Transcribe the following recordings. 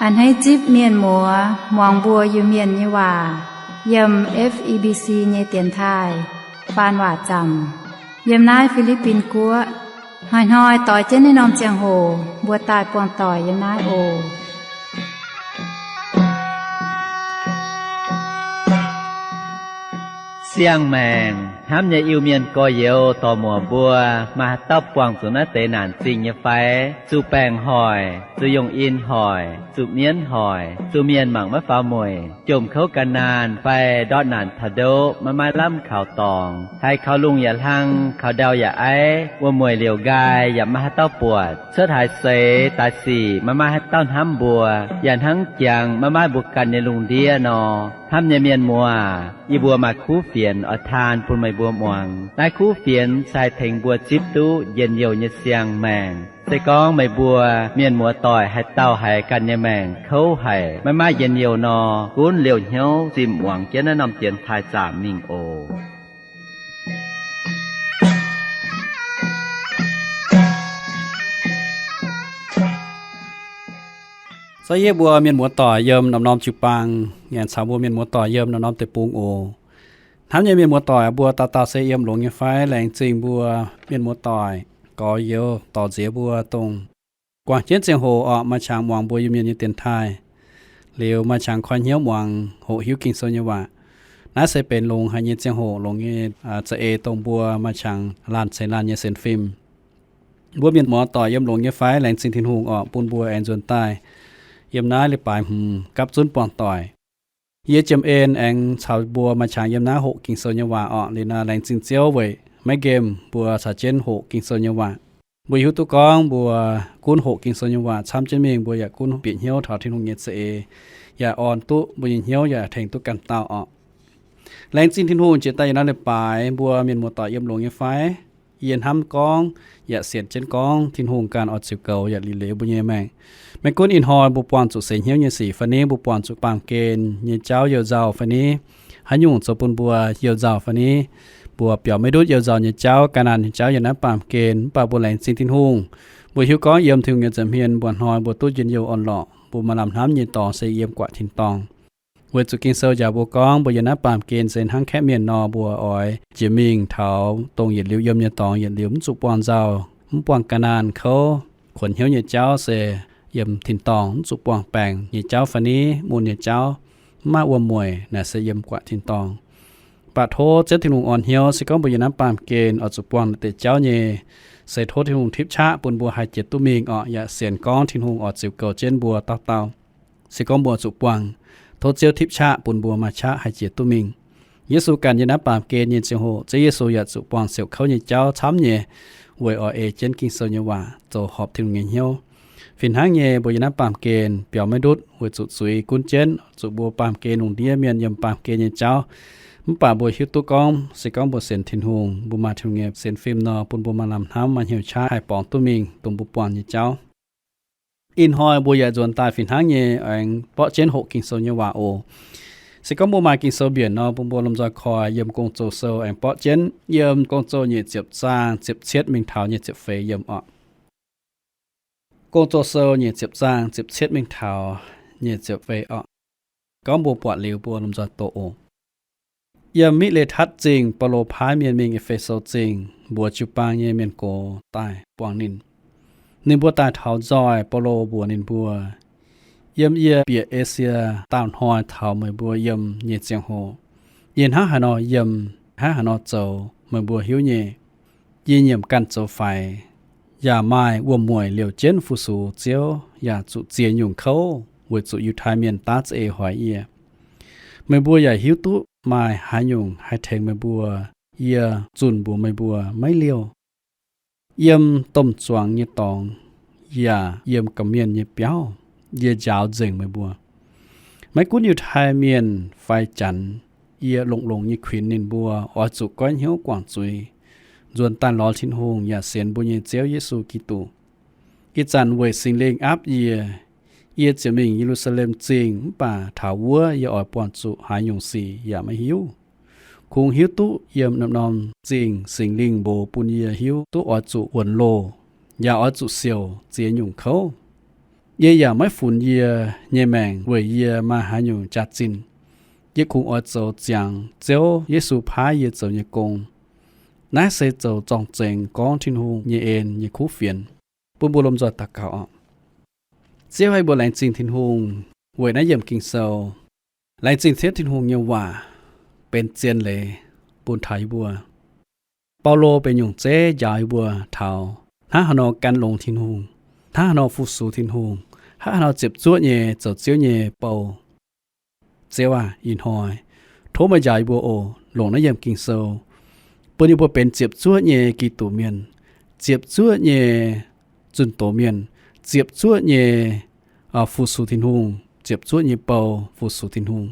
A'hneiv zipv mienh muoz muangx mbuo Iu-Mienh nyei waac yiem F E B C nyei dienx taaih faan waac zaamc yiem naaiv Fi^li^bin Guoqv. Hnoi-hnoi doix jienv naaiv norm ziangh hoc mbuo daaih buangh doic yiem naaiv oc. Siang-maengc hnamv nyei Iu-Mienh gorx-youz dorc-muoc mbuo, maaih haaix dauh buangh zuqc naaiv deix naanc zingh nyei fai? Zuqc baengc hoic, zuqc yongh in hoic, zuqc mienv hoic, zuqc mienh mangc maiv faaux mueic, jomc kouv gan naanh fai ndortv naanc taux ndoqv maiv maaih lamh kaux dorngx, haiz kaux lungh yaac hlang, kaux ndau yaac aiv, wuom-mueic liouc nqaai yaac maiv maaih haaix dauh buatc, cuotv haaix seix daaih sic maiv maaih haaix dauh hnamv mbuo, yaac hnangv jangx maiv maaih mbuo ganh nyei lungh ndiev nor. Hnamv nyei mienh muoz, yie mbuo maaih kuv fienx oix taan bun meih mbuo muangx. Naaiv kuv fienx se haih tengx mbuo zipv duqv njien-youh nyei siang-maengc. Se gorngv meih mbuo mienh muoz-doic haaix dauh haiz ganh nyei maengc kouv haic, maiv maaih njien-youh nor, gunv liouh hnyouv zimh muangx jienv naaiv norm dienx taaih zaamc mingh oc. Zorqv yie mbuo mienh muoz-doic yiem norm-norm jiu-baang, aengx caux mbuo mienh muoz-doic yiem norm-norm deic-bung oc. Hnamv nyei mienh muoz-doic, mbuo dauh dauh se yiem longx nyei fai? Laengz zingh mbuo mienh muoz-doic gorx-youz dorc nziex mbuo dongh guangc jienv ziangh hoc orqc, maaih qangx muangx mbuo Iu-Mienh nyei dienx taaih, liuz maaih qangx koi hnyouv muangx hoqc hiuv Ging-Sou nyei waac. Naaiv se benx longx haic nyei ziangh hoc, longx nyei za'eix dongh mbuo maaih qangx laanh ceix laanh nyei sienx fim. Mbuo mienh muoz-doic yiem longx nyei fai? Laengz zingh Tin-Hungh orqc, bun mbuo aengx nzuonx daaih yiem naaiv leiz-baaix hmz gapv zunv buangh doic. Yie Jiem En aengx caux mbuo maaih qangx yiem naaiv hoqc Ging-Sou nyei waac orqc. Liuz naaiv laengz zingh Ziouv weic maiv nqemh mbuo caux jienv hoqc Ging-Sou nyei waac. Mbuo hiuv duqv gorngv mbuo gunv hoqc Ging-Sou nyei waac camv jienv mingh, mbuo yaac gunv bieqc hnyouv taux Tin-Hungh nyei za'eix, yaac orn duqv mbuo nyei hnyouv yaac tengx duqv ganh dauh orqc. Laengz zingh Tin-Hungh jiex daaih yiem naaiv leiz-baaix. Mbuo mienh muoz-doic yiem longx nyei fai? Yie hnamv gorngv yaac sienx jienv gorngv Tin-Hungh ganh oix ziux goux yaac liuc leiz mbuo nyei maengc. Maiv gunv ih hnoi mbuo buangh zuqc seix hnyouv nyei sic fai ni, mbuo buangh zuqc baamh gen nyei jauv youh nzauh fai ni, haaix nyungc zoux bun mbuo youh nzauh fai ni, mbuo biaux maiv ndutv youh nzauh nyei jauv, ga'naanh nyei jauv yiem naaiv baamh gen, mv baac mbuo laengz zingh Tin-Hungh. Mbuo hiuv gorngv yiem Tin-Hungh nyei nza'hmien mbuo hnoi mbuo duqv njien-youh orn-lorqc, mbuo maaih lamh hnamv nyei dorngx se yiem guatc tin-dorngh. Weic zuqc Ging-Sou njaaux mbuo gorngv mbuo yiem naaiv baamh gen se hnangv kaeqv mienh nor, mbuo oix jiex mingh taux dongh yietc liuz yiem nyei dorngx yietc liuz, mv zuqc buangh nzauh, mv buangh ga'naanh kouv, kuonx hnyouv nyei jauv se yiem tin-dorngh, mv zuqc buangh baengc nyei jauv fai ni, mun nyei jauv, mv maaih wuom-mueic naaic se yiem guatc tin-dorngh. Mv baac tov Ziouv Tin-Hungh orn hnyouv, se gorngv mbuo yiem naaiv baamh gen oix zuqc buangh naaiv deix jauv nyei, se tov Tin-Hungh tipv qaqv bun mbuo haih jiex duqv mingh orqc. Yaac sienx gorngv Tin-Hungh oix ziux goux jienv mbuo dauh dauh. Se gorngv mbuo zuqc buangh, tov Ziouv tipv qaqv bun mbuo maaih qaqv haih jiex duqv mingh. Yesu ganh yiem naaiv baamh gen nyei ziangh hoc, Ziouv Yesu yaac zuqc buangh siouc kouv nyei jauv camv nyei, weic oix ei jienv Ging-Sou nyei waac zoux horpc Tin-Hungh nyei hnyouv. Fih hnangv nyei, mbuo yiem naaiv baamh gen biaux maiv ndutv weic zuqc zuiz gunv jienv, zuqc mbuo baamh gen lungh ndiev mienh yiem baamh gen nyei jauv. Mv baac mbuo hiuv duqv gorngv se gorngv mbuo sienx Tin-Hungh, mbuo maaih Tin-Hungh nyei sienx fim nor, bun mbuo maaih lamh hnamv, maaih hnyouv qaqv haih borngz duqv mingh dongh mbuo buangh nyei jauv. Ih hnoi mbuo yaac nzuonx daaih fih hnangv nyei aengx borqv jienv hoqc Ging-Sou nyei waac oc. Se gorngv mbuo maaih Ging-Sou mbienc nor, bun mbuo lomh nzoih koi yiem Gong-Zoh Sou aengx borqv jienv yiem Gong-Zoh nyic ziepc zaang ziepc cietv mingh taux nyic ziepc feix yiem orqc. Gong-Zoh Sou nyic ziepc zaang ziepc cietv mingh taux nyic ziepc feix orqc. Gorngv mbuo buatc liuz mbuo lomh nzoih doqc oc. Yiem Miletv Zingh, Baulo paaiv mienh mingh E^fe^so Zingh, mbuox jiu-baang nyei mienh gox daaih buangh ninh. Ninh mbuo daaih taux nzoih, Baulo mbuox ninh mbuo, Yiem yie bieqc Esie daauh hnoi taux meih mbuo yiem nyei ziangh hoc, yie hnangv haaix nor yiem, hnangv haaix nor zoux meih mbuo hiuv nyei. Yie nyiemc ganh zoux faix, yaac maaih wuom-mueic liouc jienv fu-sux Ziouv, yaac zuqc ziex nyungc kouv weic zuqc Yiutai Mienh daav za'eix hoiz yie. Meih mbuo yaac hiuv duqv maaih haaix nyungc haih tengx meih mbuo. Yie zunh mbuox meih mbuo maiv liouh. Yiem domh zuangx nyei dorngx yaac yiem gorqv-mienh nyei biauv, yie njaaux nzengc meih mbuo. Maiv gunv Yiutai Mienh fai Janx, yie longx-longx nyei kuinx ninh mbuo oix zuqc goiv hnyouv guangc zuiz, nzuonx daaih lorz Tin-Hungh yaac sienx mbuo nyei Ziouv Yesu Giduc. Ih zanc weic Singx Lingh aapv yie, yie ziouc mingh Ye^lu^saa^lem Zingh, mv baac taux wuov yie oix buangh zuqc haaix nyungc sic yaac maiv hiuv. Kungx hiuv duqv yiem norm-norm zingh Singx Lingh mbox bun yie hiuv duqv oix zuqc wuonx loh, yaac oix zuqc siouc ziex nyungc kouv. Yie yaac maiv funx yie nyei maengc weic yie maaih haaix nyungc jaax-zinh. Yie kungx oix zoux ziangx Ziouv Yesu paaiv yie zoux nyei gong. Naaiv se zoux zorng-zengx gorngv Tin-Hungh nyei en nyei kuv fienx. Bun mbuo lomh nzoih daux gaux oc. Ziouv aah, mbuo laengz zingh Tin-Hungh weic naaiv yiemc Ging-Sou. Laengz zingh Ziouv Tin-Hungh nyei waac benx zien leiz bun taux yie mbuo. Baulo benx nyungc zeiv njaaux yie mbuo taux hnangv haaix nor gan longx Tin-Hungh, hnangv haaix nor fu-sux Tin-Hungh, hnangv haaix nor ziepc zuoqv nyei zoux Ziouv nyei bou. Ziouv aac, ih hnoi tov meih njaaux yie mbuo oc. Longc naaiv yiemc Ging-Sou bun yie mbuo benx ziepc zuoqv nyei Giduc Mienh, ziepc zuoqv nyei zunh doz mienh, ziepc zuoqv nyei fu-sux Tin-Hungh, ziepc zuoqv nyei bou fu-sux Tin-Hungh.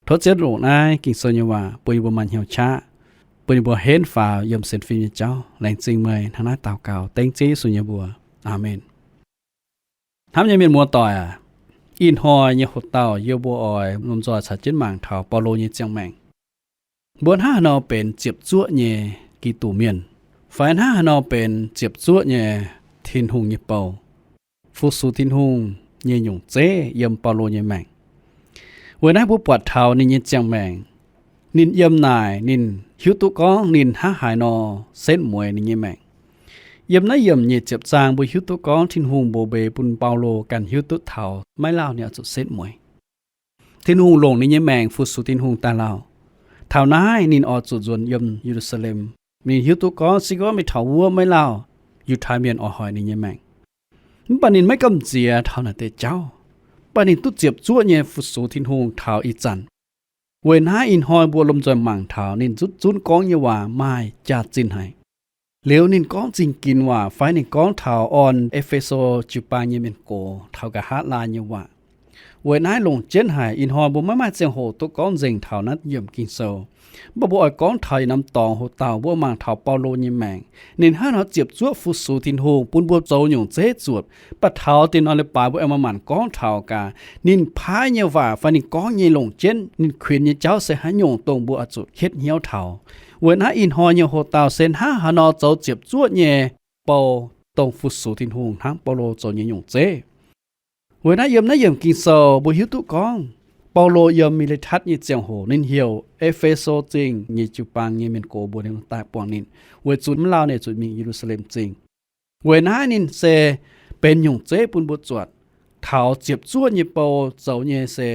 Tov Ziouv longc naaiv Ging-Sou nyei waac bun yie mbuo maaih hnyouv qaqv, bun yie mbuo henv faaux yiem sienx fim nyei jauv. Laengz zingh meih. Hnangv naaiv daux gaux dengv Ziouv Yesu nyei mbuox. Aamen. Hnamv nyei mienh muoz-doic aac, ih hnoi nyei hoc-dauh yie mbuo oix lomh nzoih caux jienv mangc taux Baulo nyei ziangh maengc. Mbuo hnangv haaix nor benx ziepc zuoqv nyei Giduc Mienh, fai hnangv haaix nor benx ziepc zuoqv nyei Tin-Hungh nyei bou, fu-sux Tin-Hungh nyei nyungc zeiv yiem Baulo nyei maengc. Weic naaiv mbuo buatc taux ninh nyei ziangh maengc, ninh yiem naaic ninh hiuv duqv gorngv ninh hnangv haaix nor setv mueiz ninh nyei maengc. Yiem naaiv yiemc nyic ziepc zaang mbuo hiuv duqv gorngv Tin-Hungh mbuox mbeix bun Baulo ganh hiuv duqv taux maiv lauh ninh oix zuqc setv mueiz. Tin-Hungh longc ninh nyei maengc fu-sux Tin-Hungh daaih lauh. Taux naaiv ninh oix zuqc nzuonx yiem Ye^lu^saa^lem. Ninh hiuv duqv gorngv se gorngv meih taux wuov maiv lauh, Yiutai Mienh oix hoic ninh nyei maengc. Mv baac ninh maiv gamh nziex taux naaic deix jauv, mv baac ninh duqv ziepc zuoqv nyei fu-sux Tin-Hungh taux ih zanc. Weic naaiv ih hnoi mbuo lomh nzoih mangc taux ninh zutv zunv gorngv nyei waac maaih jaax-zinh haic. Liuz ninh gorngv zingh ginx waac fai ninh gorngv taux orn E^fe^so jiu-baang nyei mienh gox taux nqa'haav laai nyei waac. Weic naaiv longc jienv haic. Ih hnoi mbuo maiv maaih ziangh hoc duqv gorngv nzengc taux naaiv yiemc Ging-Sou. Mv baac mbuo oix gorngv taux yietc norm dorngx hoc-dauh mbuo mangc taux Baulo nyei maengc, ninh hnangv haaix nor ziepc zuoqv fu-sux Tin-Hungh bun mbuo zoux nyungc zeiv zuotc. Mv baac taux dinh hnoi leiz-baaix mbuo aengx maaih manc gorngv taux gaax ninh paaiv nyei waac fai ninh gorngv nyei longc jienv ninh kuinx nyei jauv se haaix nyungc dongh mbuo oix zuqc hietv hnyouv taux. Weic naaiv ih hnoi nyei hoc-dauh se hnangv haaix nor zoux ziepc zuoqv nyei bou dongh fu-sux Tin-Hungh hnangv Baulo zoux nyei nyungc zeiv. Weic naaiv yiem naaiv yiemc Ging-Sou mbuo hiuv duqv gorngv Baulo yiem Mi^le^tatv nyei ziangh hoc ninh heuc E^fe^so Zingh nyei jiu-baang nyei mienh gox mbuox ninh daaih buangh ninh, weic zuqc mv lauh ninh zuqc mingh Ye^lu^saa^lem Zingh. Weic naaiv ninh se benx nyungc zeiv bun mbuo zuotc. Taux ziepc zuoqv nyei bou zoux nyei se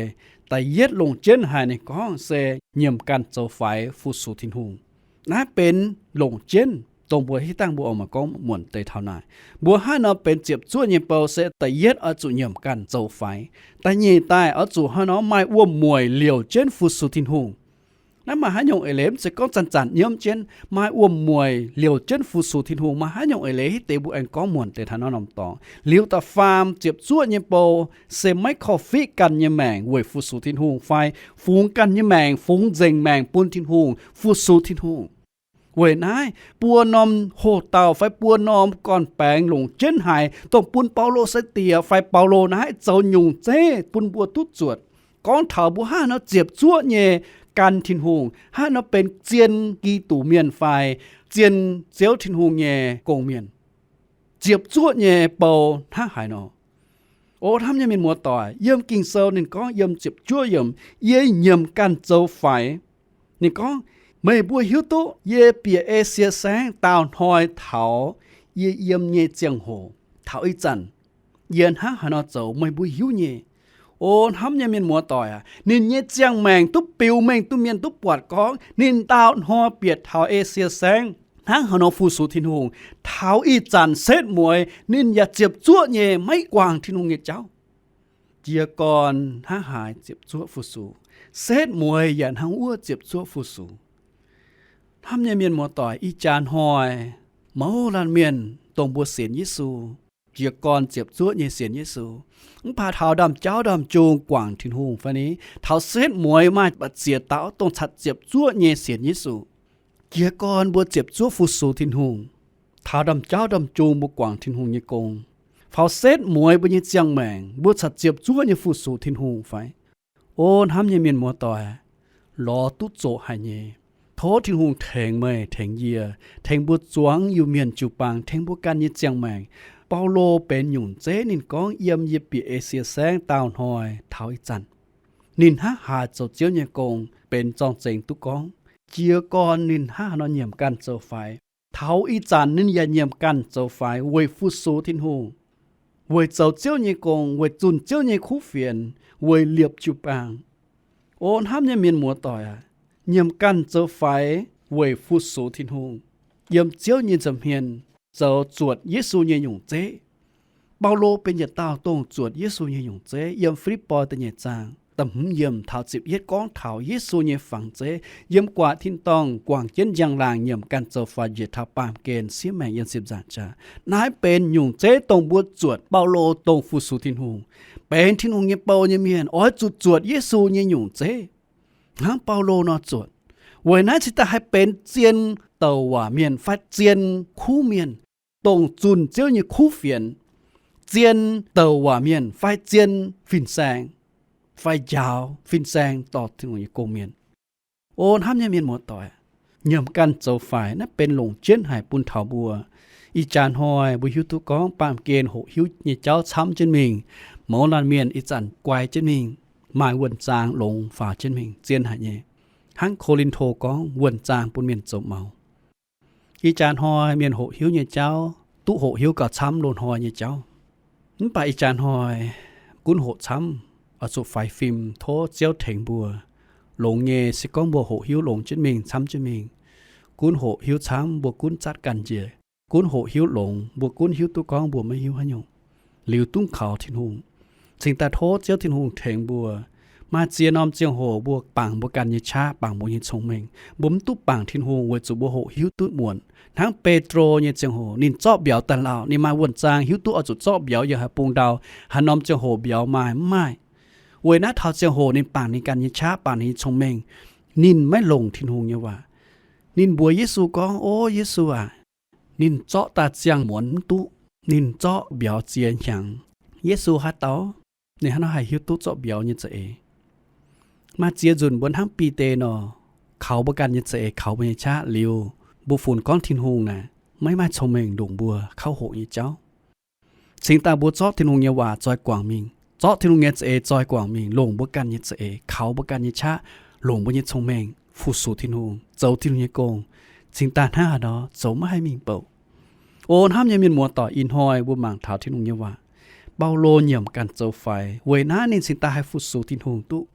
da'yietv longc jienv haic ninh gorngv se nyiemc ganh zoux faix fu-sux Tin-Hungh. Naaiv benx longc jienv dongh mbuo hiuv dangh mbuo oix maaih gorngv muonc deix taux naaic, mbuo hnangv nor benx ziepc zuoqv nyei bou se da'yietv oix zuqc nyiemc ganh zoux faix. Da'nyeic daaih oix zuqc hnangv nor maaih wuom-mueic liouc jienv fu-sux Tin-Hungh. Naaiv maaih haaix nyungc eix leiz? Mv zeiz gorngv zanc-zanc nyiemv jienv, maaih wuom-mueic liouc jienv fu-sux Tin-Hungh. Maaih haaix nyungc eix leiz hitv deix mbuo aengx gorngv muonc deix taux naaiv norm dorngx? Liuz da'faam ziepc zuoqv nyei bou se maiv korv-fiqv ganh nyei maengc weic fu-sux Tin-Hungh fai fungx ganh nyei maengc, fungx nzengc maengc bun Tin-Hungh, fu-sux Tin-Hungh. Weic naaiv buo norm hoc-dauh fai buo norm gorn-baengx longc jienv haic dongh bun Baulo sai-diex fai Baulo naaiv zoux nyungc zeiv bun mbuo duqv zuotc. Gorngv taux mbuo hnangv haaix nor ziepc zuoqv nyei gan Tin-Hungh, hnangv haaix nor benx zien Giduc Mienh fai zien Ziouv Tin-Hungh nyei gong-mienh. Ziepc zuoqv nyei bou hnangv haaix nor? O hnamv nyei mienh muoz-doic, yiem Ging-Sou ninh gorngv yiem ziepc juov yiemc, yie nyiemc ganh zoux faix. Ninh gorngv, meih mbuo hiuv duqv yie bieqc Esie Saengv daauh hnoi taux yie yiem nyei ziangh hoc, taux ih zanc yie hnangv haaix nor zoux meih mbuo hiuv nyei. O hnamv nyei mienh muoz-doic aac, ninh nyei ziangh maengc duqv biux mengh duqv mienh duqv buatc gorngv ninh daauh hnoi bieqc taux Esie Saengv hnangv haaix nor fu-sux Tin-Hungh. Taux ih zanc setv mueiz ninh yaac ziepc zuoqv nyei maiv guangc Tin-Hungh nyei jauv. Jiez gorn hnangv haaix ziepc zuoqv fu-sux, setv mueiz yaac hnangv wuov ziepc zuoqv fu-sux. Hnamv nyei mienh muoz-doic, ih jaax hnoi mouz laanh mienh dongh mbuo sienx Yesu, jiez gorn ziepc zuoqv nyei sienx Yesu. Mv baac taux ndaamv-jauv ndaamv-jung guangc Tin-Hungh fai ni, taux setv mueiz maaih ba'ziex dauh dongh catc ziepc zuoqv nyei sienx Yesu. Jiez gorn mbuo ziepc zuoqv fu-sux Tin-Hungh, taux ndaamv-jauv ndaamv-jung mbuo guangc Tin-Hungh nyei gong, faaux setv mueiz mbuo nyei ziangh maengc mbuo catc ziepc zuoqv nyei fu-sux Tin-Hungh fai? O hnamv nyei mienh muoz-doic, lorz duqv zoqc haic nyei. Tov Tin-Hungh tengx meih tengx yie, tengx mbuo zuangx Iu-Mienh jiu-baang, tengx mbuo ganh nyei ziangh maengc, Baulo benx nyungc zeiv. Ninh gorngv, yiem yie bieqc Esie Saengv daauh hnoi taux ih zanc, ninh hnangv haaix zoux Ziouv nyei gong benx zorng-zengx duqv gorngv. Jiez gorn ninh hnangv haaix nor nyiemc ganh zoux faix, taux ih zanc ninh yaac nyiemc ganh zoux faix weic fu-sux Tin-Hungh, weic zoux Ziouv nyei gong, weic zunh Ziouv nyei kuv fienx, weic liepc jiu-baang. O hnamv nyei mienh muoz-doic aac, nyiemc ganh zoux faix weic fu-sux Tin-Hungh, yiem Ziouv nyei nza'hmien zoux zuotc Yesu nyei nyungc zeiv. Baulo benx yietc dauh dongh zuotc Yesu nyei nyungc zeiv. Yiem Fi^lipv^poi da'nyeic zaang da'hmz yiemc taux ziepc yietv gorngv taux Yesu nyei fangx zeiv. Yiem guaax tin-dorngh guangc jienv njang-laangc nyiemc ganh zoux faix njiec taux baamh gen siev maengc yiem siepv-nzaangc jaax. Naaiv benx nyungc zeiv dongh mbuo zuotc Baulo dongh fu-sux Tin-Hungh, benx Tin-Hungh nyei bou nyei mienh oix zuqc zuotc Yesu nyei nyungc zeiv, hnangv Baulo nor zuotc. Weic naaiv cingx daaih haih benx zien douc waac mienh fai zien kuv mienh, dongh zunh Ziouv nyei kuv fienx, zien douc waac mienh fai zien fin-saeng, fai njaaux fin-saeng dorh Tin-Hungh nyei gong-mienh. O hnamv nyei mienh muoz-doic, nyiemc ganh zoux faix naaiv benx longc jienv haic bun taux mbuo. Ih jaax hnoi mbuo hiuv duqv gorngv baamh gen hoqc hiuv nyei jauv camv jienv mingh. Mouz laanh mienh ih zanc guai jienv mingh, maaih wuonh zaang longx faaux jienv mingh zien haic nyei. Hnangv Ko^lin^to gorngv, wuonh zaang bun mienh zoux maux. Ih jaax hnoi mienh hoqc hiuv nyei jauv duqv hoqc hiuv gauh camv loz-hnoi nyei jauv. Mv baac ih jaax hnoi gunv hoqc camv, oix zuqc faix fim tov Ziouv tengx mbuo. Longx nyei, se gorngv mbuo hoqc hiuv longx jienv mingh, camv jienv mingh, gunv hoqc hiuv camv, mbuo gunv zatv ganh njiec. Gunv hoqc hiuv longx, mbuo gunv hiuv duqv gorngv mbuo maiv hiuv haaix nyungc, liuz dungv kaux Tin-Hungh. Cingx daaih tov Ziouv Tin-Hungh tengx mbuo. Maaih ziex norm ziangh hoc mbuo bangc mbuo ganh nyei qaqv, bangc mbuo nyei cong-mengh, mbuo mv duqv bangc Tin-Hungh weic zuqc mbuo hoqc hiuv duqv muonc. Hnangv Beetro nyei ziangh hoc, ninh zorqv mbiauz daaih lauh, ninh maaih wuonh zaang hiuv duqv oix zuqc zorqv mbiauz yiem haaix bung ndau, haaix norm ziangh hoc mbiauz maaih mv maaih. Weic naaiv taux ziangh hoc ninh bangc ninh ganh nyei qaqv, bangc ninh nyei cong-mengh, ninh maiv longc Tin-Hungh nyei waac. Ninh mbuox Yesu gorngv, O Yesu aac, ninh zorqv daaih ziangh muonz mv duqv, ninh zorqv mbiauz ziex hnyangx. Yesu haaix dauh, ninh hnangv nor haih hiuv duqv zorqv mbiauz nyei za'eix? Maaih ziex nzunc mbuo hnangv Bide nor, kaux mbuo ganh nyei za'eix, kaux mbuo nyei qaqv liuz, mbuo funx gorngv Tin-Hungh naaic maiv maaih cong-mengh ndongc mbuo kauv hoqc nyei jauv. Cingx daaih mbuo zorqv Tin-Hungh nyei waac zoi guangc mingh, zorqv Tin-Hungh nyei za'eix zoi guangc mingh, longc mbuo ganh nyei za'eix, kaux mbuo ganh nyei qaqv, longc mbuo nyei cong-mengh fu-sux Tin-Hungh, zoux Tin-Hungh nyei gong, cingx daaih hnangv haaix nor zoux maiv haih mingh bouc. O hnamv nyei mienh muoz-doic, ih hnoi mbuo mangc taux Tin-Hungh nyei waac, Baulo nyiemc ganh zoux faix. Weic naaiv ninh cingx daaih haih fu-sux Tin-Hungh duqv.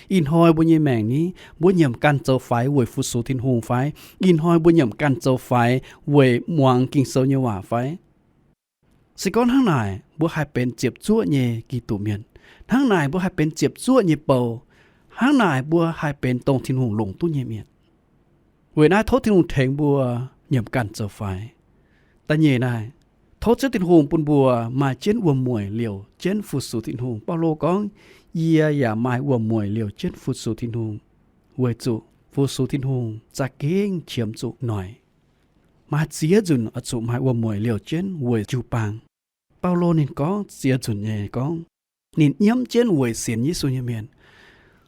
Ih hnoi mbuo nyei maengc ni, mbuo nyiemc ganh zoux faix weic fu-sux Tin-Hungh fai? Ih hnoi mbuo nyiemc ganh zoux faix weic muangx Ging-Sou nyei waac fai? Se gorngv hnangv naaic, mbuo haih benx ziepc zuoqv nyei Giduc mienh. Hnangv naaic mbuo haih benx ziepc zuoqv nyei bou. Hnangv naaic mbuo haih benx dongh Tin-Hungh longc duqv nyei mienh. Weic naaiv tov Tin-Hungh tengx mbuo nyiemc ganh zoux faix. Da'nyeic naaic, tov Ziouv Tin-Hungh bun mbuo maaih jienv wuom-mueic liouc jienv fu-sux Tin-Hungh. Baulo gorngv, Yie yaac maaih wuom-mueic liouc jienv fu-sux Tin-Hungh, weic zuqc fu-sux Tin-Hungh za'gengh qiemx zuqc noic. Maaih ziex nzunc oix zuqc maaih wuom-mueic liouc jienv weic jiu-baang. Baulo ninh gorngv ziex nzunc nyei gorngv, ninh nyiemv jienv weic sienx Yesu nyei mienh.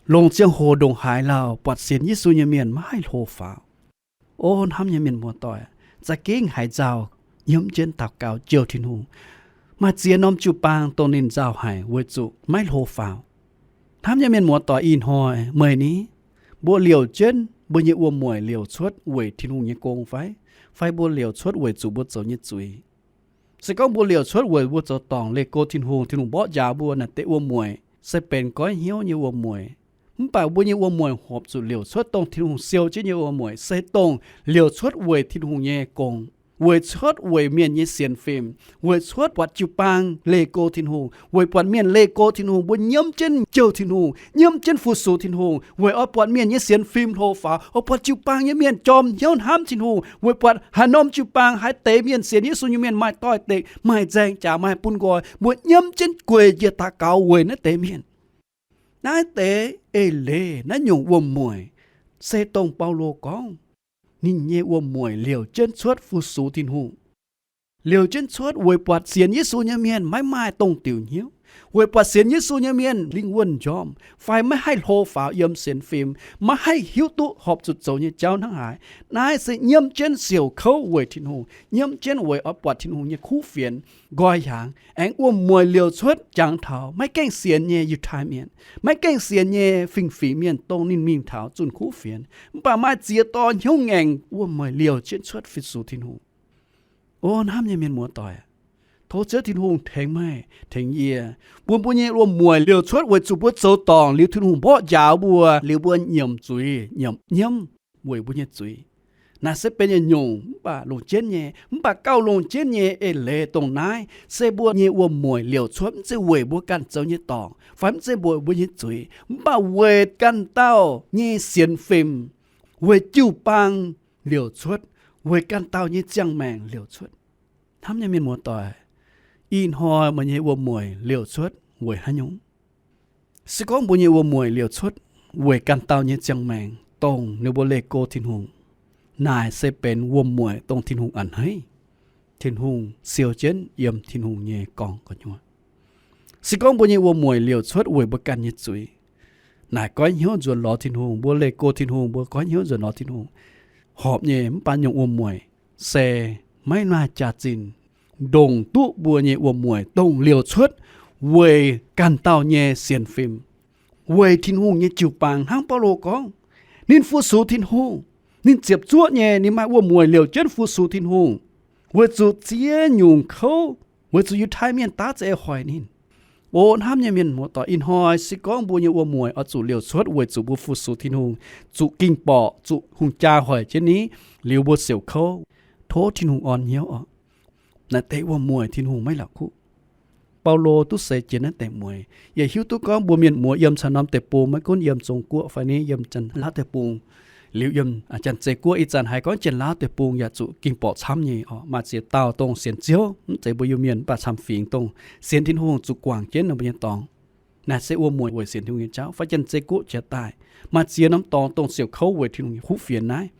Longc ziangh hoc ndongc haaix lauh buatc sienx Yesu nyei mienh maiv haih hlo faaux. O hnamv nyei mienh muoz-doic, za'gengh haiz nzauh, nyiemv jienv daux gaux jouh Tin-Hungh. Maaih ziex norm jiu-baang dongh ninh nzauh haic weic zuqc maiv hlo faaux. Hnamv nyei mienh muoz-doic, ih hnoi meih ni, mbuo liouc jienv mbuo nyei wuom-mueic liouc cuotv weic Tin-Hungh nyei gong fai? Fai mbuo liouc cuotv weic zuqc mbuo zoux nyei zuiz? Se gorngv mbuo liouc cuotv weic mbuo zoux dorngc leih go Tin-Hungh, Tin-Hungh mborqv njaaux mbuo naaic deix wuom-mueic se benx goiv hnyouv nyei wuom-mueic. Mv baac mbuo nyei wuom-mueic horpc zuqc liouc cuotv dongh Tin-Hungh siou jienv nyei wuom-mueic, se dongh liouc cuotv weic Tin-Hungh nyei gong, weic cuotv weic mienh nyei sienx fim, weic cuotv buatc jiu-baang leih go Tin-Hungh, weic buatc mienh leih go Tin-Hungh. Mbuo nyiemv jienv jouh Tin-Hungh, nyiemv jienv fu-sux Tin-Hungh, weic oix buatc mienh nyei sienx fim hlo faaux, oix buatc jiu-baang nyei mienh jorm hnyouv hnamv Tin-Hungh, weic buatc haaix norm jiu-baang haaix deix mienh sienx Yesu nyei mienh maaih doix-dekc, maaih nzaeng jaax, maaih bun nqoi. Mbuo nyiemv jienv gueic njiec daux gaux weic naaiv deix mienh. Naaiv deix eix leiz, naaiv nyungc wuom-mueic se dongh Baulo gorngv, ninh nyei wuom-mueic liouc jienv cuotv fu-sux Tin-Hungh, liouc jienv cuotv weic buatc sienx Yesu nyei mienh maiv maaih dongh diuc hnyouv. weic buatc sienx Yesu nyei mienh lingh wuonh njormh, fai maiv haih hlo faaux yiem sienx fim, maiv haih hiuv duqv horpc zuqc zoux nyei jauv hnangv haaix. Naaiv se nyiemv jienv siouc kouv weic Tin-Hungh, nyiemv jienv weic oix buatc Tin-Hungh nyei kuv fienx nqoi hnyangx, aengx wuom-mueic liouc cuotv jangx taux maiv gaengh sienx nyei Yiutai Mienh, maiv gaengh sienx nyei fingx-fingx mienh, dongh ninh mingh taux zunh kuv fienx. Mv baac maaih ziex dorh hnyouv ngaengc wuom-mueic liouc jienv cuotv fu-sux Tin-Hungh. O hnamv nyei mienh muoz-doic, tov Ziouv Tin-Hungh tengx meih tengx yie, bun mbuo nyei wuom-mueic liouc cuotv weic zuqc mbuo zoux dorngc liuz Tin-Hungh mborqv njaaux mbuo, liuz mbuo nyiemc zuiz, nyiemc nyiemv weic mbuo nyei zuiz. Naaiv se benx yietc nyungc, mv baac longc jienv nyei, mv baac gauh longc jienv nyei eix leiz dongh naaiv se mbuo nyei wuom-mueic liouc cuotv mv zeiz weic mbuo ganh zoux nyei dorngc fai mv zeiz weic mbuo nyei zuiz, mv baac weic ganh dauh nyei sienx fim, weic jiu-baang liouc cuotv, weic ganh dauh nyei ziangh maengc liouc cuotv. Hnamv nyei mienh muoz-doic, ih hnoi meih nyei wuom-mueic liouc cuotv weic haaix nyungc? Se gorngv mbuo nyei wuom-mueic liouc cuotv weic ganh dauh nyei ziangh maengc, dongh ninh mbuo leih go Tin-Hungh, naaic se benx wuom-mueic dongh Tin-Hungh a'hneiv. Tin-Hungh siou jienv yiem Tin-Hungh nyei gorngv gu'nyuoz. Se gorngv mbuo nyei wuom-mueic liouc cuotv weic mbuo ganh nyei zuiz, naaic goiv hnyouv nzuonx lorz Tin-Hungh, mbuo leih go Tin-Hungh, mbuo goiv hnyouv nzuonx lorz Tin-Hungh. Horpc nyei, mv baac nyungc wuom-mueic se maiv maaih jaax-zinh ndongc duqv mbuo nyei wuom-mueic dongh liouc cuotv weic ganh dauh nyei sienx fim, weic Tin-Hungh nyei jiu-baang. Hnangv Baulo gorngv, ninh fu-sux Tin-Hungh, ninh ziepc zuoqv nyei, ninh maaih wuom-mueic liouc jienv fu-sux Tin-Hungh, weic zuqc ziex nyungc kouv, weic zuqc Yiutai Mienh daav za'eix hoic ninh. O hnamv nyei mienh muoz-doic, ih hnoi se gorngv mbuo nyei wuom-mueic oix zuqc liouc cuotv weic zuqc mbuo fu-sux Tin-Hungh, zuqc ging-borqc, zuqc hungh jaa hoic jienv ni, liuz mbuo siouc kouv, tov Tin-Hungh orn hnyouv oc. Naaiv deix wuom-mueic Tin-Hungh maiv la'kuqv. Baulo duqv seix jienv naaiv deix mueiz. Yie hiuv duqv gorngv mbuo mienh muoz yiem caux norm deic-bung, maiv gunv yiem Zong-Guoqv fai ni yiem Janx-Laauv deic-bung, liuz yiem Janx-Zei Guoqv, ih zanc haiz gorngv Janx-Laauv deic-bung yaac zuqc ging-borqc camv nyei oc. Maaih ziex dauh dongh sienx Ziouv, mv zeiz mbuo Iu-Mienh, mv baac camv-fingx dongh sienx Tin-Hungh zuqc guangc jienv ninh mbuo nyei dorngx. Naaiv se wuom-mueic weic sienx Tin-Hungh nyei jauv. Fai Janx-Zei Guoqv jiex daaih, maaih ziex norm dorngx dongh siouc kouv weic Tin-Hungh nyei kuv fienx naaiv.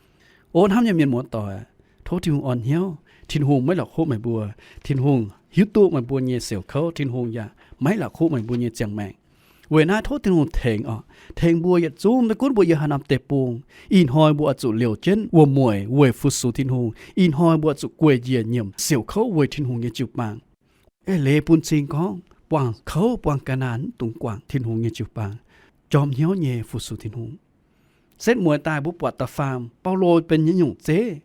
O hnamv nyei mienh muoz-doic, tov Tin-Hungh orn hnyouv. Tin-Hungh maiv la'kuqv meih mbuo. Tin-Hungh hiuv duqv meih mbuo nyei siouc kouv. Tin-Hungh yaac maiv la'kuqv meih mbuo nyei ziangh maengc. Weic naaiv tov Tin-Hungh tengx oc, tengx mbuo yietc zungv, maiv gunv mbuo yiem haaix norm deic-bung. Ih hnoi mbuo oix zuqc liouc jienv wuom-mueic weic fu-sux Tin-Hungh. Ih hnoi mbuo oix zuqc gueic njiec nyiemc siouc kouv weic Tin-Hungh nyei jiu-baang. Eix leiz bun cing gorngv buangh kouv buangh ga'naaiv mv dungx guangc Tin-Hungh nyei jiu-baang. Jorm hnyouv nyei fu-sux Tin-Hungh. Setv mueiz daaih mbuo buatc da'faam Baulo benx nyei nyungc zeiv.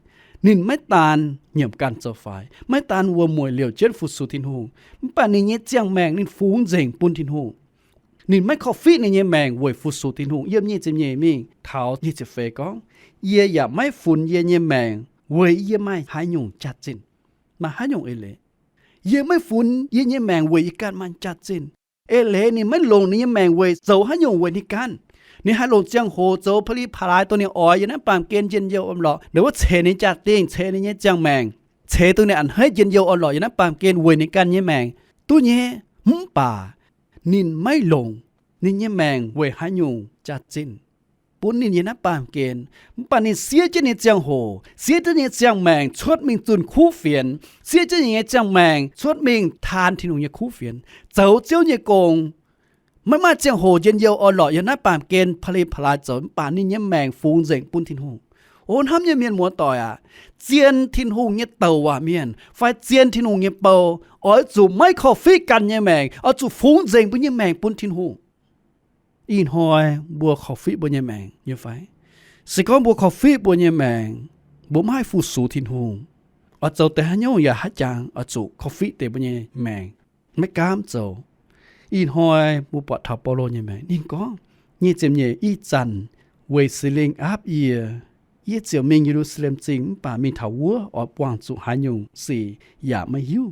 Ninh maiv daan nyiemc ganh zoux faix, maiv daan wuom-mueic liouc jienv fu-sux Tin-Hungh, mv baac ninh nyei ziangh maengc ninh fungx nzengc bun Tin-Hungh. Ninh maiv korv-fiqv ninh nyei maengc weic fu-sux Tin-Hungh. Yiem nyic ziepc nyeic mingh taux nyic ziepc feix gorngv, yie yaac maiv funx yie nyei maengc weic yie maaih haaix nyungc jaax-zinh, maaih haaix nyungc eix leiz. Yie maiv funx yie nyei maengc weic yie ganh maaih jaax-zinh. Eix leiz ninh maiv longc ninh nyei maengc weic zoux haaix nyungc weic ninh ganh. Ninh haih longc ziangh hoc zoux pa'li pa'laaix dongh ninh oix yiem naaiv baamh gen njien-youh orn-lorqc, ninh wuov ceix ninh jaa-dingh, ceix ninh nyei ziangh maengc, ceix dongh ninh a'hneiv njien-youh orn-lorqc yiem naaiv baamh gen weic ninh ganh nyei maengc duqv nyei. Mv baac ninh maiv longc ninh nyei maengc weic haaix nyungc jaax-zinh bun ninh yiem naaiv baamh gen. Mv baac ninh siev jienv ninh nyei ziangh hoc, siev jienv ninh nyei ziangh maengc cuotv mingh zunh kuv fienx, siev jienv ninh nyei ziangh maengc cuotv mingh taan Tin-Hungh nyei kuv fienx, zoux Ziouv nyei gong. Maiv maaih ziangh hoc njien-youh orn-lorqc yiem naaiv baamh gen pa'li pa'laaix zoux, mv baac ninh nyei maengc fungx nzengc bun Tin-Hungh. O hnamv nyei mienh muoz-doic aac, zien Tin-Hungh nyei douc waac mienh fai zien Tin-Hungh nyei bou oix zuqc maiv korv-fiqv ganh nyei maengc, oix zuqc fungx nzengc mbuo nyei maengc bun Tin-Hungh. Ih hnoi mbuo korv-fiqv mbuo nyei maengc nyei fai? Se gorngv mbuo korv-fiqv mbuo nyei maengc, mbuo maiv haih fu-sux Tin-Hungh, oix zoux deix haaix nyungc yaac haiz jangx oix zuqc korv-fiqv deix mbuo nyei maengc, maiv gaamv zoux. Ih hnoi mbuo buatc taux Baulo nyei maengc, ninh gorngv, nyic ziepc nyeic, ih zanc weic Singx Lingh aapv yie, yie ziouc mingh Ye^lu^saa^lem Zingh, mv baac mingh taux wuov oix buangh zuqc haaix nyungc sic yaac maiv hiuv.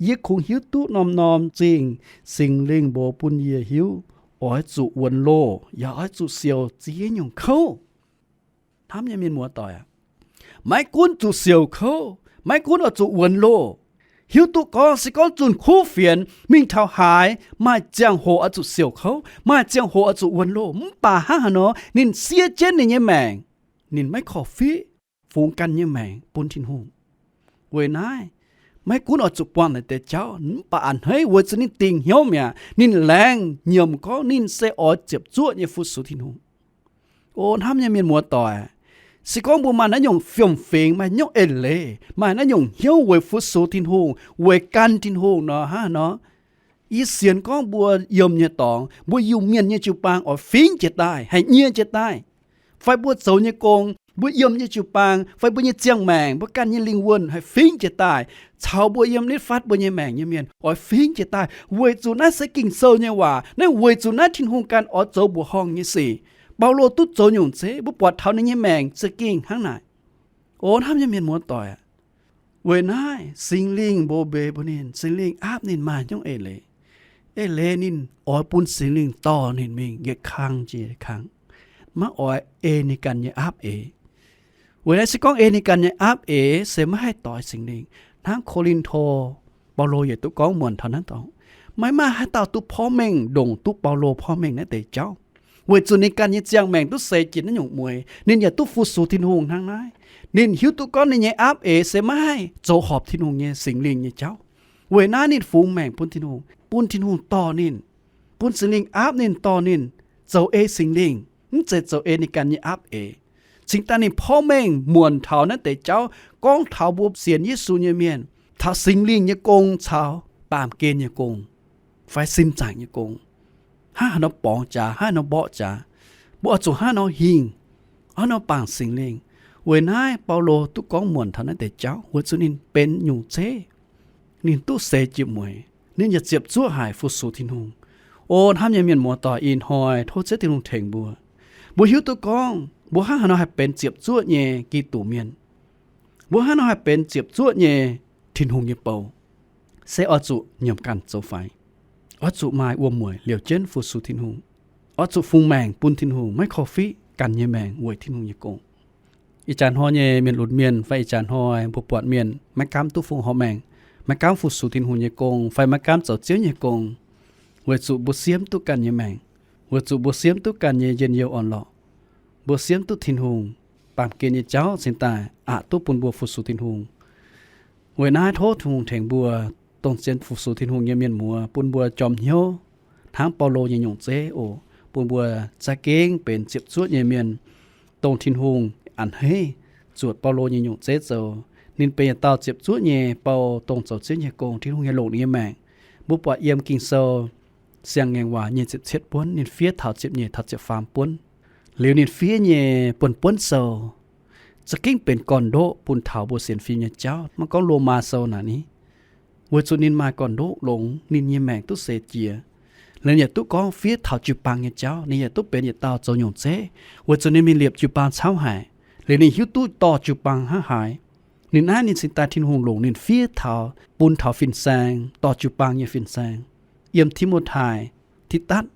Yie kungx hiuv duqv norm-norm zingh Singx Lingh mbuox bun yie hiuv, oix zuqc wuonx loh, yaac oix zuqc siouc ziex nyungc kouv. Hnamv nyei mienh muoz-doic aac, maiv gunv zuqc siouc kouv, maiv gunv oix zuqc wuonx loh, hiuv duqv gorngv se gorngv zunh kuv fienx mingh taux haaix, maaih ziangh hoc oix zuqc siouc kouv, maaih ziangh hoc oix zuqc wuonx loh, mv baac hnangv haaix nor ninh siev jienv ninh nyei maengc. Ninh maiv korv-fiqv fungx ganh nyei maengc bun Tin-Hungh. Weic naaiv, maiv gunv oix zuqc buangh naaiv deix jauv, mv baac a'hneiv weic zuqc ninh dingc hnyouv mi'aqv, ninh laengz nyiemc gorngv ninh se oix ziepc zuoqv nyei fu-sux Tin-Hungh. O hnamv nyei mienh muoz-doic, se gorngv mbuo maaih naaiv nyungc fiem-fingx, maaih nyungc eix leiz, maaih naaiv nyungc hnyouv weic fu-sux Tin-Hungh, weic gan Tin-Hungh nor, hnangv nor, yie sienx gorngv mbuo yiem nyei dorngx, mbuo Iu-Mienh nyei jiu-baang oix fingx jiez daaih, haih nyie jiez daaih. Fai mbuo zoux nyei gong, mbuo yiem nyei jiu-baang, fai mbuo nyei ziangh maengc, mbuo ganh nyei lingh wuonh haih fingx jiez daaih, caux mbuo yiem nitv fatv mbuo nyei maengc nyei mienh oix fingx jiez daaih, weic zuqc naaiv se Ging-Sou nyei waac. Naaiv weic zuqc naaiv Tin-Hungh ganh oix zoux mbuoqc horngh nyei sic. Baulo duqv zoux nyungc zeiv, mbuo buatc taux ninh nyei maengc za'gengh hnangv naaic. O hnamv nyei mienh muoz-doic, weic naaiv Singx Lingh mbo mbeix mbuo ninh, Singx Lingh aapv ninh maaih nyungc eix leiz. Eix leiz ninh oix bun Singx Lingh dorh ninh mingh yietc kang jiex kang, maiv oix ei ninh ganh nyei aapv eix. Weic naaiv se gorngv ei ninh ganh nyei aapv eix se maiv haih doix Singx Lingh. Hnangv Ko^lin^to, Baulo yaac duqv gorngv muonc taux naaiv dorngx, maiv maaih haaix dauh duqv porv mengh ndongc duqv Baulo porv mengh naaiv deix jauv. Weic zuqc ninh ganh nyei ziangh maengc duqv seix jiex naaiv nyungc mueiz, ninh yaac duqv fu-sux Tin-Hungh hnangv naaiv. Ninh hiuv duqv gorngv ninh nyei aapv eix se maiv haih zoux horpc Tin-Hungh nyei Singx Lingh nyei jauv. Weic naaiv ninh fungx maengc bun Tin-Hungh, bun Tin-Hungh dorh ninh, bun Singx Lingh aapv ninh, dorh ninh zoux ei Singx Lingh, mv zeiz zoux ei ninh ganh nyei aapv eix. Cingx daaih ninh porv mengh muonc taux naaiv deix jauv gorngv taux mbuo sienx Yesu nyei mienh, taux Singx Lingh nyei gong caux baamh gen nyei gong, fai sin zaangc nyei gong. Hnangv haaix nor borngz jaax, hnangv haaix nor mborqv jaax, mbuo oix zuqc hnangv haaix nor hingh, hnangv haaix nor bangc Singx Lingh. Weic naaiv Baulo duqv gorngv muonc taux naaiv deix jauv weic zuqc ninh benx nyungc zeiv. Ninh duqv seix jiex mueiz, ninh yaac ziepc zuoqv haic fu-sux Tin-Hungh. O hnamv nyei mienh muoz-doic, ih hnoi tov Ziouv Tin-Hungh tengx mbuo. Mbuo hiuv duqv gorngv mbuo hnangv haaix nor haih benx ziepc zuoqv nyei Giduc mienh, mbuo hnangv haaix nor haih benx ziepc zuoqv nyei Tin-Hungh nyei bou, se oix zuqc nyiemc ganh zoux faix. Oix zuqc maaih wuom-mueic liouc jienv fu-sux Tin-Hungh. Oix zuqc fungx maengc bun Tin-Hungh, maiv korv-fiqv ganh nyei maengc weic Tin-Hungh nyei gong. Ih jaax hnoi nyei mienh lunx mienh fai ih jaax hnoi mbuo buatc mienh maiv gaamv duqv fungx horpc maengc, maiv gaamv fu-sux Tin-Hungh nyei gong fai maiv gaamv zoux Ziouv nyei gong, weic zuqc mbuo siemv duqv ganh nyei maengc, weic zuqc mbuo siemv duqv ganh nyei njien-youh orn-lorqc, mbuo siemv duqv Tin-Hungh baamh gen nyei jauv cingx daaih aqc duqv bun mbuo fu-sux Tin-Hungh. Weic naaiv tov Tin-Hungh tengx mbuo dongh zien fu-sux Tin-Hungh nyei mienh muoz, bun mbuo jorm hnyouv hnangv Baulo nyei nyungc zeiv oc, bun mbuo za'gengh benx ziepc zuoqv nyei mienh, dongh Tin-Hungh a'hneiv zuotc Baulo nyei nyungc zeiv zoux. Ninh benx yietc dauh ziepc zuoqv nyei bou, dongh zoux Ziouv nyei gong, Tin-Hungh haih longc ninh nyei maengc. Mbuo buatc yiem Ging-Sou Siang-Ngaengc Waac nyei ziepc cietv buonv, ninh fiev taux ziepc nyeic taux ziepc faam buonv. Liuz ninh fiev nyei buonv-buonv sou za'gengh benx gorn-ndoqv bun taux mbuo sienx fim nyei jauv. Maiv gorngv Lomaa Sou naaic ni, weic zuqc ninh maaih gorn-ndoqv longx, ninh nyei maengc duqv seix jiez. Liuz yaac duqv gorngv fiev taux jiu-baang nyei jauv, ninh yaac duqv benx yietc dauh zoux nyungc zeiv, weic zuqc ninh mingh liepc jiu-baang camv haic. Liuz ninh hiuv duqv dorh jiu-baang hnangv haaix. Ninh naaiv ninh cingx daaih Tin-Hungh longc ninh fiev taux, bun taux fin-saeng, dorh jiu-baang nyei fin-saeng. Yiem Ti^mo^tai, Tidatv,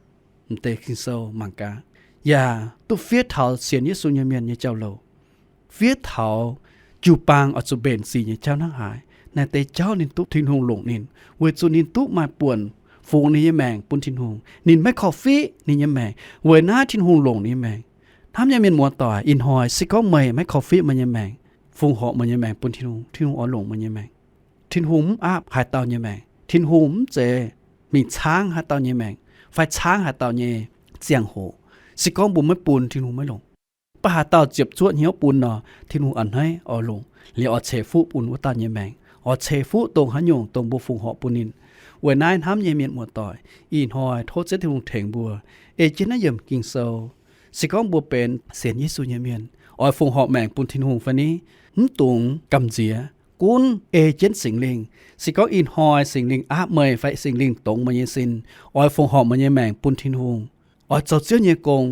m'deix Ging-Sou mangc gaax, yaac duqv fiev taux sienx Yesu nyei mienh nyei jauv-louc, fiev taux jiu-baang oix zuqc mbenc sic nyei jauv hnangv haaix. Naaiv deix jauv ninh duqv Tin-Hungh longc ninh, weic zuqc ninh duqv maaih buonc fungx ninh nyei maengc bun Tin-Hungh. Ninh maiv korv-fiqv ninh nyei maengc, weic naaiv Tin-Hungh longc ninh nyei maengc. Hnamv nyei mienh muoz-doic, ih hnoi se gorngv meih maiv korv-fiqv meih nyei maengc, fungx horc meih nyei maengc bun Tin-Hungh, Tin-Hungh oix longc meih nyei maengc. Tin-Hungh mv aapv haaix dauh nyei maengc. Tin-Hungh mv zeiz mingh caangv haaix dauh nyei maengc fai caangv haaix dauh nyei ziangh hoc. Se gorngv mbuo maiv bun, Tin-Hungh maiv longc. Mv baac haaix dauh ziepc zuoqv hnyouv bun nor, Tin-Hungh a'hneiv oix longc, liuz oix ceix fuqv bun wuov dauh nyei maengc, oix ceix fuqv dongh haaix nyungc dongh mbuo fungx horc bun ninh. Weic naaiv hnamv nyei mienh muoz-doic, ih hnoi tov Ziouv Tin-Hungh tengx mbuo ei jienv naaiv yiemc Ging-Sou. Se gorngv mbuo benx sienx Yesu nyei mienh, oix fungx horc maengc bun Tin-Hungh fai ni? Mv dungx gamh nziex, gunv ei jienv Singx Lingh. Se gorngv ih hnoi Singx Lingh aapv meih fai Singx Lingh dongz meih nyei sin, oix fungx horc meih nyei maengc bun Tin-Hungh, oix zoux Ziouv nyei gong,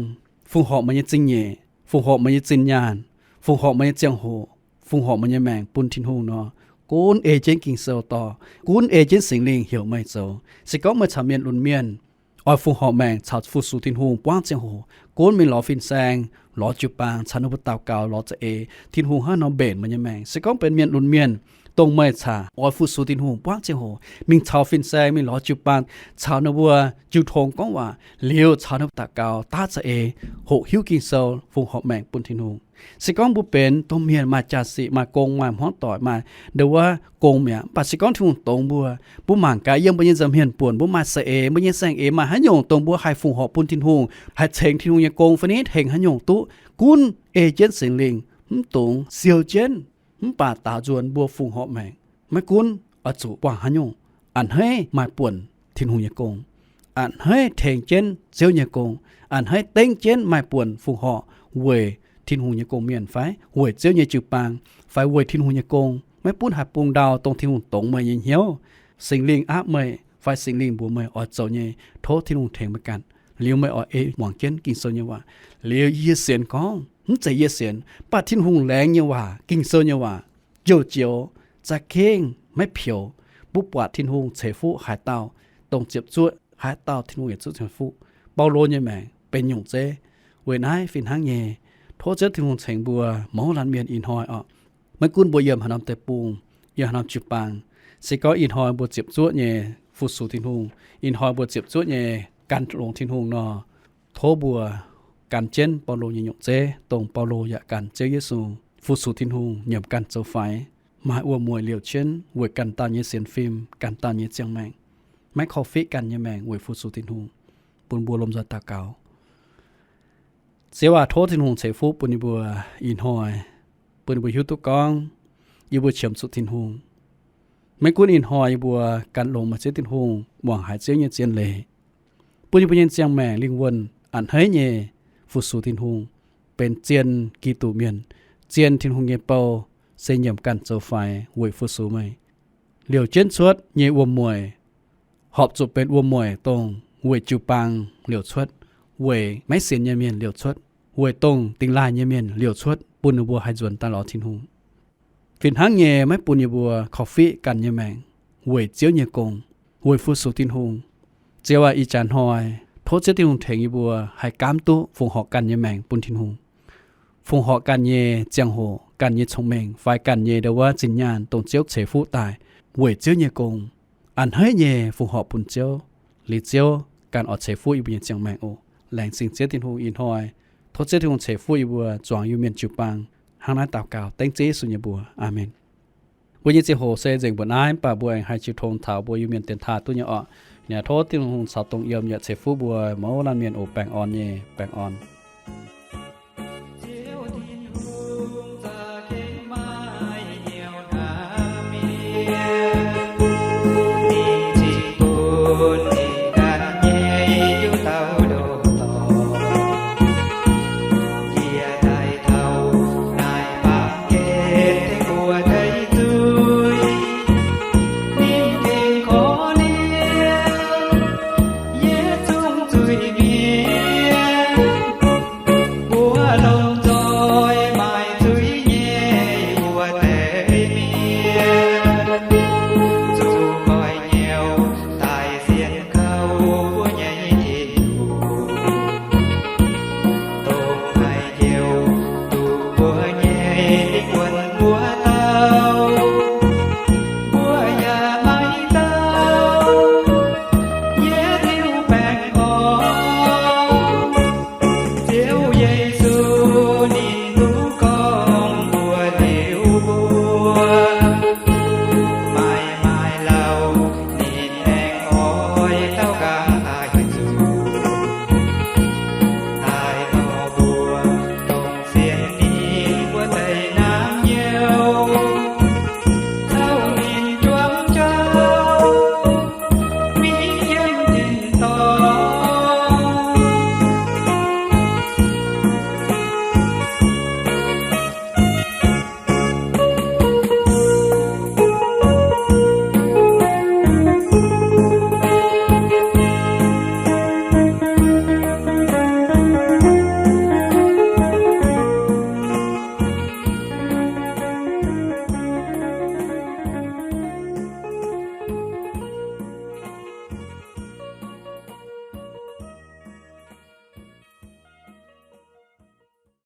fungx horc meih nyei zingh nyeic, fungx horc meih nyei zinh nyaanh, fungx horc meih nyei ziangh hoc, fungx horc meih nyei maengc bun Tin-Hungh nor, gunv ei jienv Ging-Sou dorh, gunv ei jienv Singx Lingh heuc meih zoux. Se gorngv meih caux mienh lunx mienh oix fungx horc maengc caux fu-sux Tin-Hungh buangv ziangh hoc, gunv mingh lorz fin-saeng, lorz jiu-baang, caux ninh mbuo daux gaux, lorz za'eix, Tin-Hungh hnangv nor mbenc meih nyei maengc. Se gorngv benx mienh lunx mienh, dongh meih caux oix fu-sux Tin-Hungh buangv ziangh hoc, mingh caux fin-saeng, mingh lorz jiu-baang, caux ninh mbuo jiu tong gorngv waac, liuz caux ninh mbuo daux gaux daav za'eix, hoqc hiuv Ging-Sou, fongc horc maengc bun Tin-Hungh. Se gorngv mbuo benx dongh mienh maaih jaa-sic, maaih gong, maaih hmuangv doic, maaih ndo wuov gong mi'aqv, mv baac se gorngv Tin-Hungh dongz mbuo, mbuo mangc gaax yiem mbuo nyei nza'hmien buonc mbuo maaih za'eix, mbuo nyei saeng-eix maaih haaix nyungc dongh mbuo haih fongc horc bun Tin-Hungh, haih cengx Tin-Hungh nyei gong fai niv, tengx haaix nyungc duqv, gunv ei jienv Singx Lingh, mv dungx siou jienv, mv baac daaux nzuonx mbuo fongc horc maengc. Maiv gunv oix zuqc buangh haaix nyungc, a'hneiv maaih buonc Tin-Hungh nyei gong, a'hneiv tengx jienv Ziouv nyei gong, a'hneiv dengv jienv maaih buonc fongc horc weic Tin-Hungh nyei gong-mienh fai weic Ziouv nyei jiu-baang fai weic Tin-Hungh nyei gong. Maiv gunv haaix bung ndau dongh Tin-Hungh dongz meih nyei hnyouv, Singx Lingh aapv meih fai Singx Lingh mbuox meih oix zoux nyei, tov Tin-Hungh tengx meih ganh. Liuz meih oix ei muangx jienv Ging-Sou nyei waac. Liuz yie sienx gorngv, mv zeiz yie sienx, mv baac Tin-Hungh laengz nyei waac, Ging-Sou nyei waac, joux-joux, za'gengh maiv peux. Mbuo buatc Tin-Hungh ceix fuqv haaix dauh, dongh ziepc zuoqv haaix dauh Tin-Hungh yietc zungv ceix fuqv. Baulo nyei maengc benx nyungc zeiv. Weic naaiv fih hnangv nyei, tov Ziouv Tin-Hungh ceix mbuo mouz laanh mienh ih hnoi orqc. Maiv gunv mbuo yiem haaix norm deic-bung, yiem haaix norm jiu-baang, se gorngv ih hnoi mbuo ziepc zuoqv nyei fu-sux Tin-Hungh, ih hnoi mbuo ziepc zuoqv nyei gan longx Tin-Hungh nor, tov mbuo gan jienv Baulo nyei nyungc zeiv, dongh Baulo yaac gan Ziouv Yesu, fu-sux Tin-Hungh, nyiemc ganh zoux faix, maaih wuom-mueic liouc jienv weic ganh dauh nyei sienx fim, ganh dauh nyei ziangh maengc, maiv korv-fiqv ganh nyei maengc weic fu-sux Tin-Hungh. Bun mbuo lomh nzoih daux gaux. Ziouv aac, tov Tin-Hungh ceix fuqv bun yie mbuo ih hnoi, bun yie mbuo hiuv duqv gorngv yie mbuo qiemx zuqc Tin-Hungh. Maiv gunv ih hnoi yie mbuo gan longx meih Ziouv Tin-Hungh, muangx haiz Ziouv nyei zien leiz, bun yie mbuo nyei ziangh maengc lingh wuonh a'hneiv nyei fu-sux Tin-Hungh, benx zien Giduc mienh, zien Tin-Hungh nyei bou, se nyiemc ganh zoux faix weic fu-sux meih. Liouc jienv cuotv nyei wuom-mueic horpc zuqc benx wuom-mueic dongh weic jiu-baang liouc cuotv, weic maiv sienx nyei mienh liouc cuotv, weic dongh dingx laaih nyei mienh liouc cuotv, bun ninh mbuo haih nzuonx daaih lorz Tin-Hungh. Fih hnangv nyei, maiv bun yie mbuo korv-fiqv ganh nyei maengc weic Ziouv nyei gong, weic fu-sux Tin-Hungh. Ziouv aac, ih jaax hnoi tov Ziouv Tin-Hungh tengx yie mbuo haih gaamv duqv fongc horc ganh nyei maengc bun Tin-Hungh, fongc horc ganh nyei ziangh hoc, ganh nyei cong-mengh fai ganh nyei ndo wuov zinh nyaanh dongh Ziouv ceix fuqv daaih weic Ziouv nyei gong, a'hneiv nyei fongc horc bun Ziouv. Liuz Ziouv ganh oix ceix fuqv yie mbuo nyei ziangh maengc oc. Laengz zingh Ziouv Tin-Hungh ih hnoi. Tov Ziouv Tin-Hungh ceix fuqv yie mbuo zuangx Iu-Mienh jiu-baang. Hnangv naaiv daux gaux dengv Ziouv Yesu nyei mbuox. Aamen. Mbuo nyei ziangh hoc se nzengc mbuo naaiv, mv baac mbuo aengx haih jiu tong taux mbuo Iu-Mienh dienx taaih duqv nyei orqc. Naaic tov Tin-Hungh caux dongh yiem yaac ceix fuqv mbuo mouz laanh mienh oc. Baengh orn nyei, baengh orn.